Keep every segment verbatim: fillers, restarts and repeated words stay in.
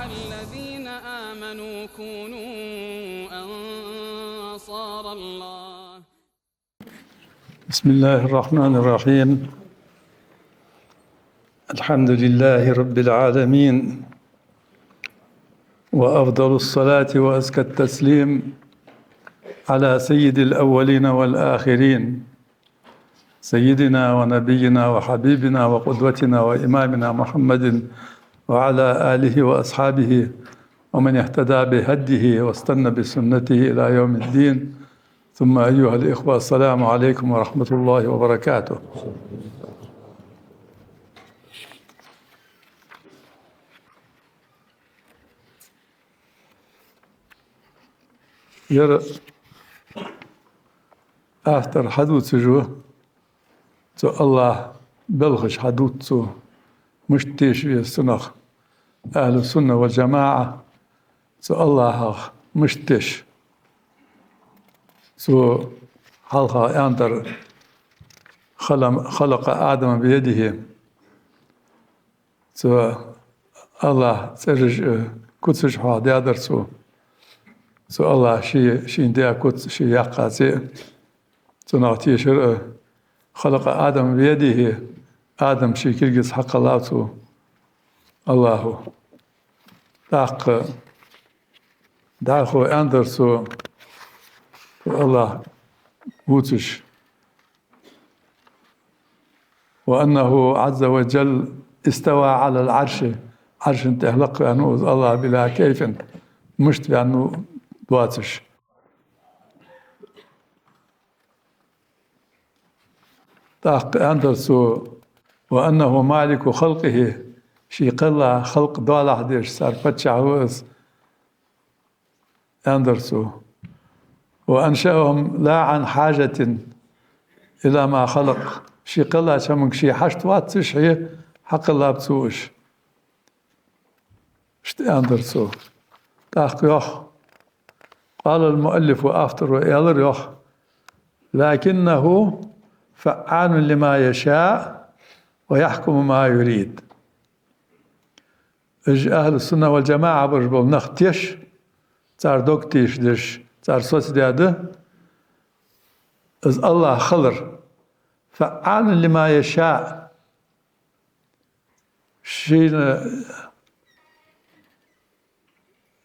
الذين آمنوا كونوا أنصار الله. بسم الله الرحمن الرحيم. الحمد لله رب العالمين، وأفضل الصلاة وأزكى التسليم على سيد الأولين والآخرين، سيدنا ونبينا وحبيبنا وقدوتنا وإمامنا محمد وعلى آله وأصحابه ومن اهتدى بهديه واستن بسنته إلى يوم الدين. ثم أيها الإخوة، السلام عليكم ورحمة الله وبركاته. Ер автор хьадувцаш ва, цу АллахӀа белхаш хьадувц цо, мишта теша веза цунах ахӀлу-сунна вал-жамаӀа, цу АллахӀах мишта теша. Цо хьалха аьннадар: خلق آدم بيده. Цу АллахӀа цӀераш а, куцаш а хьоахадаьдар цо. Цу АллахӀа ший, шийна даь куц, ший яьккха цӀи а. Цунах тешар а: خلق آدم بيده, Адам ший кулгаца хьакхеллав цо, АллахӀа. ТӀаккха дӀахо аьннадар цо, цу АллахӀ вувцаш: وأنه عز وجل استوى على العرش, Ӏарша тӀа лакхваьннав из АллахӀ بلا كيف, мишта ваьннав доацаш. ТӀаккха аьннадар цо: وأنه مالك خلقه, ший кхелла халкъ доалахьа дезаш, цар паччахь ва из, аьннадар цо. وأنشأهم لا عن حاجة إلى ما خلق, ше кхеллача хӀаманга ше хьашт вац уж, хье, хьакхеллаб цо уж. Иштта аьннадар цо. ТӀаккха йоах: قال المؤلف, авторо аьлар йоах: لكنه فعال لما يشاء ويحكم ما يريد. Уж ахӀлу-сунна вал-жамаӀа бараш бола нах теш, цар дог тешадеш, цар соцадаь да из АллахӀ хилар. فعال لما يشاء, шийна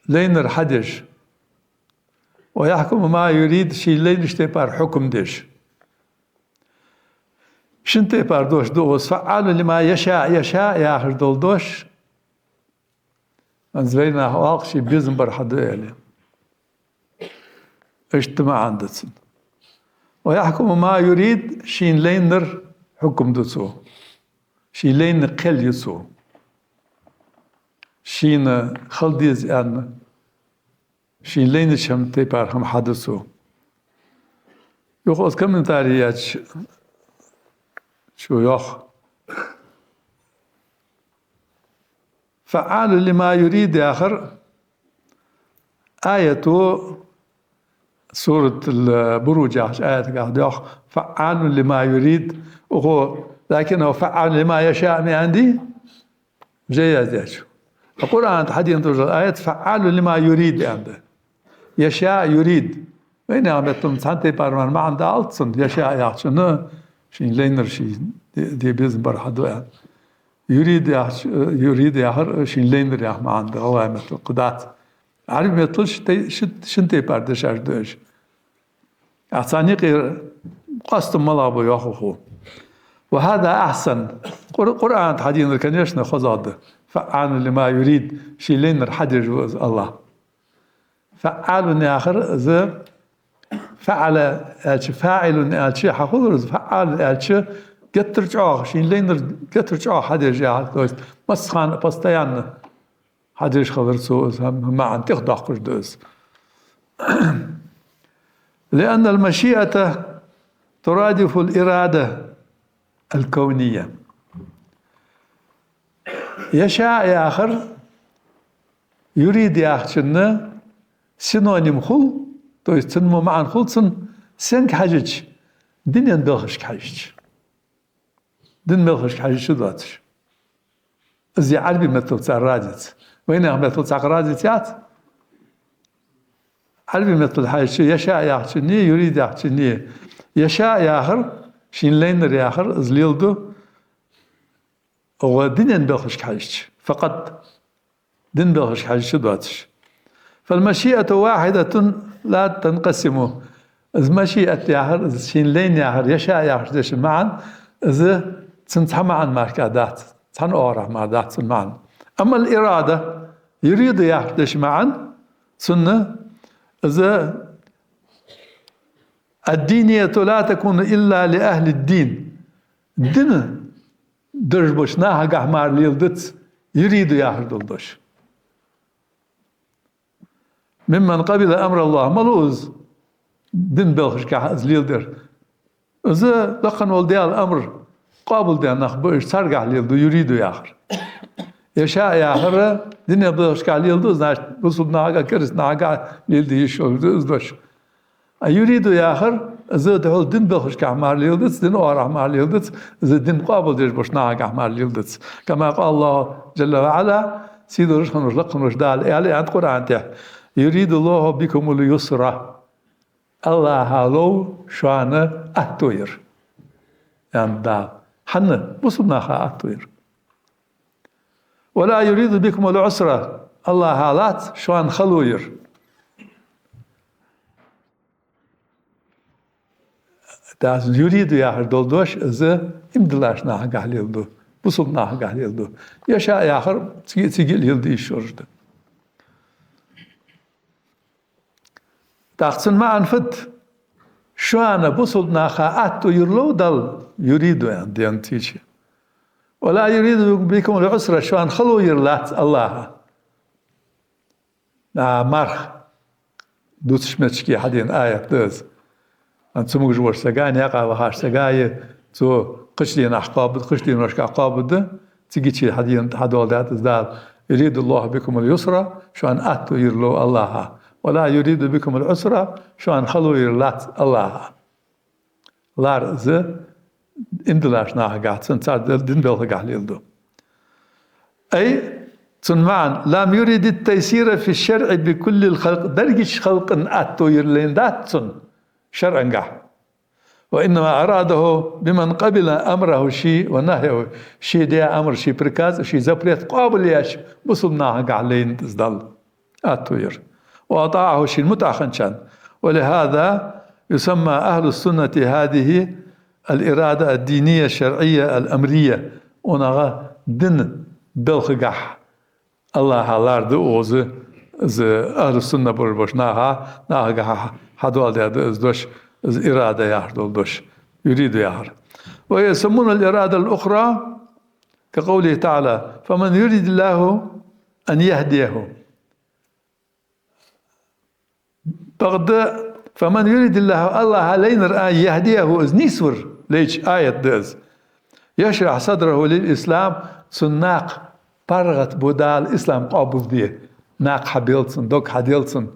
лайнар хьадеш. ويحكم ما يريد, ший лайнача тайпара хьукам деш. Шин тайпара дош да укхаза: فعال لما يشاء, يشاء яхаш дола дош, хӀанз вайнаха оал-кх, ший безам бар хьаду аьле. Иштта маӀан да цун. ويحكم ما يريد, шийна лайнар хьукам ду цо. Ший лайнар кхел ю цо. Шийна хила деза аьнна, шийна лайнача хӀаман тайпара хӀама хьаду цо. Юха оцу комментарий еча цо йоах: فعال لما يريد яхар, аято, Суратул-Буруж яхача аятагахь йоах: فعال لما يريد, укхо: لكنه فعال لما يشاء ма аьннадий? Жай яздаьчо. А Къуръана тӀа хьадена долаш дола аят فعال لما يريد аьнна да. يشاء, يريد. Вайнаьха меттала цхьан тайпара мара маӀан далац цун, يشاء яхачун, шийна лайнар, ший де, де безам бар хьаду аьнна. يريد яхача, يريد яхар шийна лайнар яха маӀан да гӀалгӀай меттала, кхы дац. Ӏарбий меттала ши тей-, ши, шин тайпара дешаш да уж. Царна юкъера къоастам малагӀа ба йоах укхо. وهذا أحسن. Къур-, Къуръана тӀа хьаденар, конечно, хозагӀа да. فعال لما يريد, ший лайнар хьадеш ва из АллахӀ. فعال яхар из, فعل аьлча, فاعل аьлча хьахулар из, فعال аьлча геттара чӀоагӀа, ший лайнар геттара чӀоагӀа хьадеш яхар, то есть массахана, постоянно хьадеш хилар цо из, хӀама маӀан тӀехдоаккхаш да из. لأن المشيئة ترادف الإرادة الكونية. يشاء яхар يريد яхачун синоним хул, то есть цун мо маӀан хул цун, сенга хьежача, дунен белхашка хьежача. Дунен белхашка хьежача доацаш. Из я Ӏарбий меттала цар разница. Вайнаьха меттала цхьаккха разница яц. Ӏарбий меттала хьежача, яшаъ яхачунни, юрид яхачунни. Яшаъ яхар, шийна лайнар яхар, из леладу гӀо дина белхашка хьежача. Факъат дина белхашка хьежача доацаш. فالمشيئة واحدة لا تنقسم. Из машиат яхар, из шийна лайна яхар, яшаъ яхача дешан маӀан, из цун цхьа маӀан мара дац, цхьан оагӀорахьа мара дац цун маӀан. أما الإرادة, юриду яхача дешан маӀан, цунна из الدينية لا تكون إلا لأهل الدين. Дин дарж болча нахагахьа мара леладац юриду яхар дола дош. ممن قبل أمر الله. Малув из дина белхашкахьа из леладер? Из лакха вола Даьла амар къоабалдаь нах ба уж, царгахьа леладу юриду яхар. Яшаъ яхар дина белхашкахьа леладу, значит, бусалба нахагахьа, кераста нахагахьа леладе йиш йолаш да из дош. А юриду яхар, из духьал дина белхашкахьа мара леладац, дина оагӀорахьа мара леладац, из дин къоабалдеш болча нахагахьа мара леладац. كما قال الله جل وعلا, сийдолаш хинна волча лакха волча Дала аьннад Къуръан тӀа: يريد الله بكم اليسر. АллахӀа лов шоана атто яр, аьннад Дала. Хьанна? Бусалба наха атто яр. ولا يريد بكم العسر. АллахӀа лац шоана хало яр. ТӀаккха юриду яхар дола дош, из иман диллача нахагахьа леладу, бусалба нахагахьа леладу. Яшаъ яхар цига, цига леладе йиш йолаш да. ТӀаккха цун маӀан фуд? Шоана, бусалба наха, атто яр лов Дала, юриду аьнна, ден тичи. ولا يريد بكم العسر, шоана хало яр лац АллахӀа. А, марха дувцача моттиге хьадена аят да из. Цамогаш волча сага, наькъа вахача сага, е цо кхыча дийнахьа кхоабаду, кхыча деношка кхоабаду, цига чу хьадена, хьадоаладаьд из Дала: يريد الله بكم اليسر, шоана атто яр лов АллахӀа. ولا يريد بكم العسر, шоана хало яр лац АллахӀа. Лар из иман диллача нахагахьа, цун цар дин белхагахьа леладу. أي, цун маӀан: لم يرد التيسير في الشرع بكل الخلق, дерригача халкъа атто яр лайнадац цун шарӀагахьа. وإنما أراده بمن قبل أمره, ший, ونهيه, ший даь амар, ший приказ, ший запрет къоабалъеш, бусалба нахагахьа лайнад из Дала. Атто яр. وأطاعه, шийна мутӀахьа хинначарна. ولهذا يسمى أهل السنة هذه الإرادة الدينية الشرعية الأمرية. УнагӀа дин белхагахьа АллахӀа лар да укхаза, из ахӀлу сунна болаш болча наха, нахагахьа хьадоаладаь да из дош, из ирада яхаш дола дош, юриду яхар. ويسمون الإرادة الأخرى كقوله تعالى: فمن يرد الله أن يهديه. Бакъда, فمن يرد الله, АллахӀа лайнар а, يهديه, из нийсвар лайча аят да из. يشرح صدره للإسلام, цун накха паргӀата бу Дала ислам къоабалде. Накха хьабел цун, дог хьадел цун,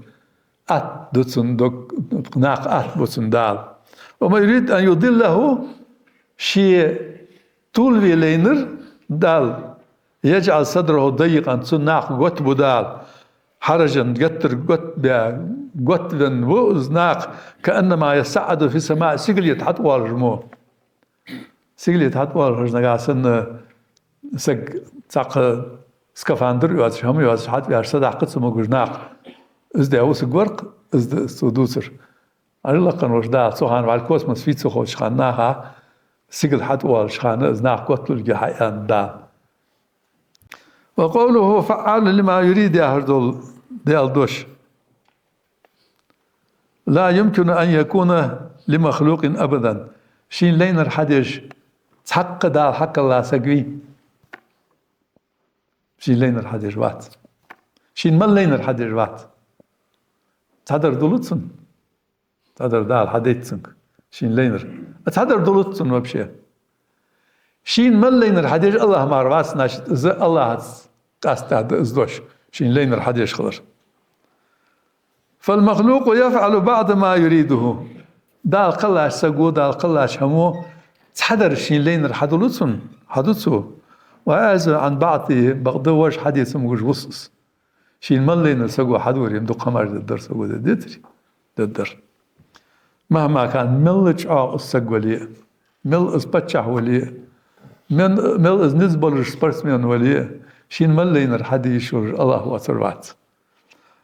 атта ду цун дог, накха атта бу цун Дала. ومن يرد أن يضله, ше тувлаве лайнар Дала, يجعل صدره ضيقا, цун накха готта бу Дала, حرجا, геттара готта бе, готта венна бу из накха, كأنما يصعد في السماء, сигале тӀа хьатӀавоалаш мо. Сигале тӀа хьатӀавоалаш, нагахьа санна саг цхьаккха скафандр йоацаш, хӀама йоацаш хьатӀаваьлча, садаккха ца могаш накха. Из да ва саг вар-кх, из да из цо дувцар. Ӏа лакха волча Дала цу хана вӀалла космос фу я ца ховча хана наха, сигала хьатӀавоалача хана из накха готта лургья хьа, аьннад Дала. وقوله فعال لما يريد яхаш дола Даьла дош. لا يمكن أن يكون لمخلوق أبدا. Шийна лайнар хьадеш цхьаккха Дала хьакхелла саг вий? Шийна лайнар хьадеш вац. Шийна мала лайнар хьадеш вац? Цхьадар дулац цунна? Цхьадар Дала хьадайт цунга шийна лайнар. А цхьадар дулац цунна вообще? Шийна мала лайнар хьадеш АллахӀ мара вац, значит, из АллахӀаца къаьстта да из дош, шийна лайнар хьадеш хилар. فالمخلوق يفعل بعض ما يريده. Дала кхеллача саго, Дала кхеллача хӀамо цхьадар шийна лайнар хьаду цунна, хьаду цо. ويعزز عن بعضه, бакъда вож хьадеца могаш вус из. Шийна мел лайнар саго хьадора, ма дукха хӀамаш дергдар саго, дергдацар, дергдар. مهما كان, мел чӀоагӀа из саг вале а, мел из паччахь вале а, мен-, мел из низ болаш спортсмен вале а, шийна мел лайнар хьаде йиш йолаш АллахӀ воацар вац.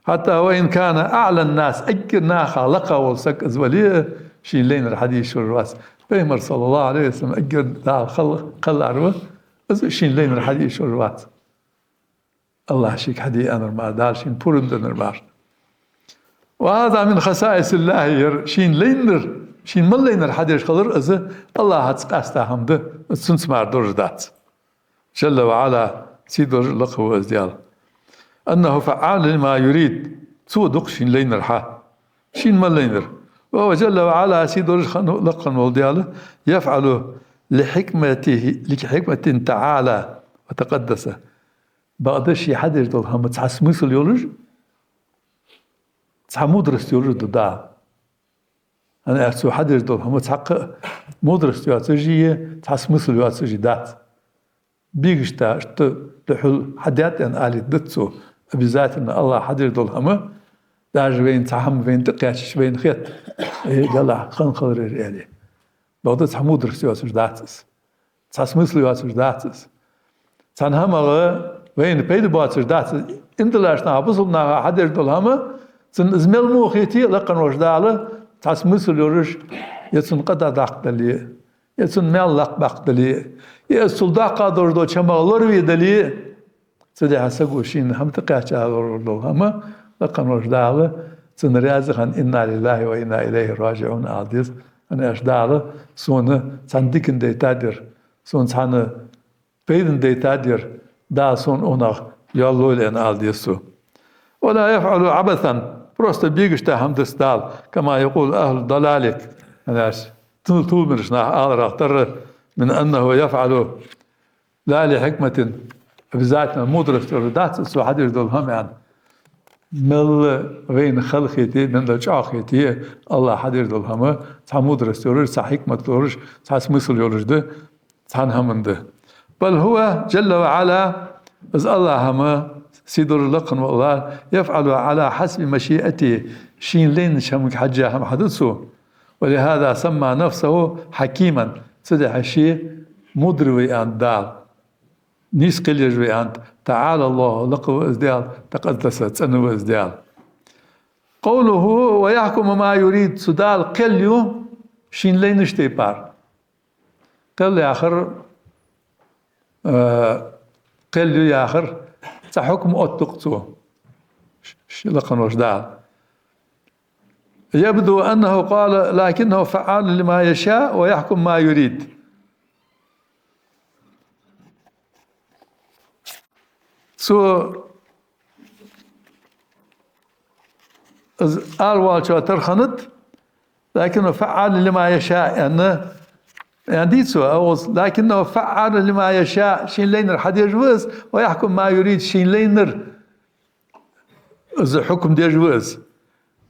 حتى وإن كان أعلى الناس, эггара наха лакха вола саг из вале а, шийна лайнар хьаде йиш йолаш вац. Пайхамар, صلى الله عليه وسلم, эггара Дала кхел-, кхеллар ва, из шийна лайнар хьаде йиш йолаш вац. АллахӀа шийга хьаде аьннар мара, Дала шийна пурам деннар мара. وهذا من خصائص الله, ер шийна лайнар, шийна мел лайнар хьадеш хилар, из АллахӀаца къаьста хӀама да, из цунца мара долаш дац. جل وعلا, сийдолаш а лакха ва из Даьла. أنه فعال لما يريد, цо ду-кх шийна лайнар хьа, шийна мел лайнар. وهو جل وعلا, сийдолаш а хинна, лакха хинна вола Даьла, يفعل لحكمته, لحكمة تعالى وتقدس. Бакъда ше хьадеш дола хӀама цхьа смысл йолаш, цхьа мудрость йолаш да Дала. ХӀана аьлча цо хьадеш дола хӀама цхьаккха а мудрость йоацаш а, цхьа смысл йоацаш а дац. Бегашта, иштта духьал хьадаьд аьнна алийта дац цо. Обязательно АллахӀа хьадеш дола хӀама, даже вайна цхьа хӀама вайна тӀакхаьчача вайна хет, э, Даьллахь, хинна хилар ер, аьле. Бакъда цхьа мудрость йоацаш дац из. Цхьа смысл йоацаш дац из. Цхьан хӀамах вайна пайда боацаш дац из. Ийман долаш наха, бусалба наха хьадеш дола хӀама, цунна из мел во хете а, лакха волча Дала, цхьа смысл йолаш, е цун къа дӀадаккха дале, е цун маьл лакхбаккха дале, е из цул доккха долаш долча хӀамах лораве дале, цудухьа саго шийна хӀама тӀакхаьча лоравар дола хӀама, лакха волча Дала цунна раьза хинна, إنا لله وإنا إليه راجعون ала деза. ХӀана аьлча Дала сона цхьан дикан дайтад ер, сона цхьан пайдана дайтад ер, Дала сона укхунах йоал лойла аьнна ала деза цо. ولا يفعل عبثا, просто бегашта хӀама дац Дала, كما يقول أهل الضلال, хӀана аьлча ту-, тувлабаьраш наха аларах дар, من أنه يفعل لا لحكمة, обязательно мудрость йолаш дац цо хьадеш дола хӀама аьнна. Мел вайна хала хете а, мел чӀоагӀа хете а, АллахӀа хьадеш дола хӀама цхьа мудрость йолаш, цхьа хьикмат йолаш, цхьа смысл йолаш да, цхьан хӀаман да. بل هو جل وعلا, из АллахӀ хӀама, сийдолаш лакха вола АллахӀ, يفعل على حسب مشيئته, шийна лайнача хӀамага хьежжа хӀама хьаду цо. ولهذا سمى نفسه حكيما, цудухьа ше мудр ва аьннад Дала, нийса кхел еш ва аьннад, تعالى الله, лакха ва из Даьла, تقدس, цӀена ва из Даьла. قوله ويحكم ما يريد, цу Дала кхел ю шийна лайнача тайпара. Кхел яхар, э, кхел ю яхар, цхьа хьукм оттаду-кх цо, ш-, ш-, лакха волча Дала. يبدو أنه قال: لكنه فعال لما يشاء ويحكم ما يريد. Цо из ала воаллачоа тара хиннад, لكنه فعال لما يشاء аьнна, аьннадий цо, а укхаза, لكنه فعال لما يشاء, шийна лайнар хьадеш ва из, ويحكم ما يريد, шийна лайнар из хьукм деш ва из.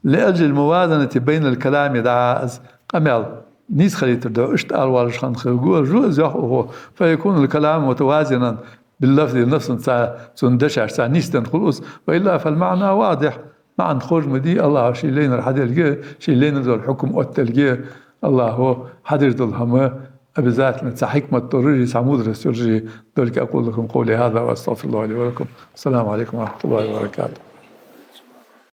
لأجل الموازنة بين الكلام, да, из къамаьл нийса хилийтар да, иштта ала воаллаш хинна хургва из, йоах укхо, فيكون الكلام متوازنا باللفظ, лафзаца, цун дешашца нийса денна хул из, وإلا فالمعنى واضح, маӀан ховш ма дий, АллахӀа шийна лайнар хьаделга, шийна лайнар дола хьукм оттаделга, АллахӀа хьадеш дола хӀама обязательно цхьа хьикмат долаш, цхьа мудрость йолаш долга. أقول لكم قولي هذا وأستغفر الله لي ولكم. السلام عليكم ورحمة الله وبركاته.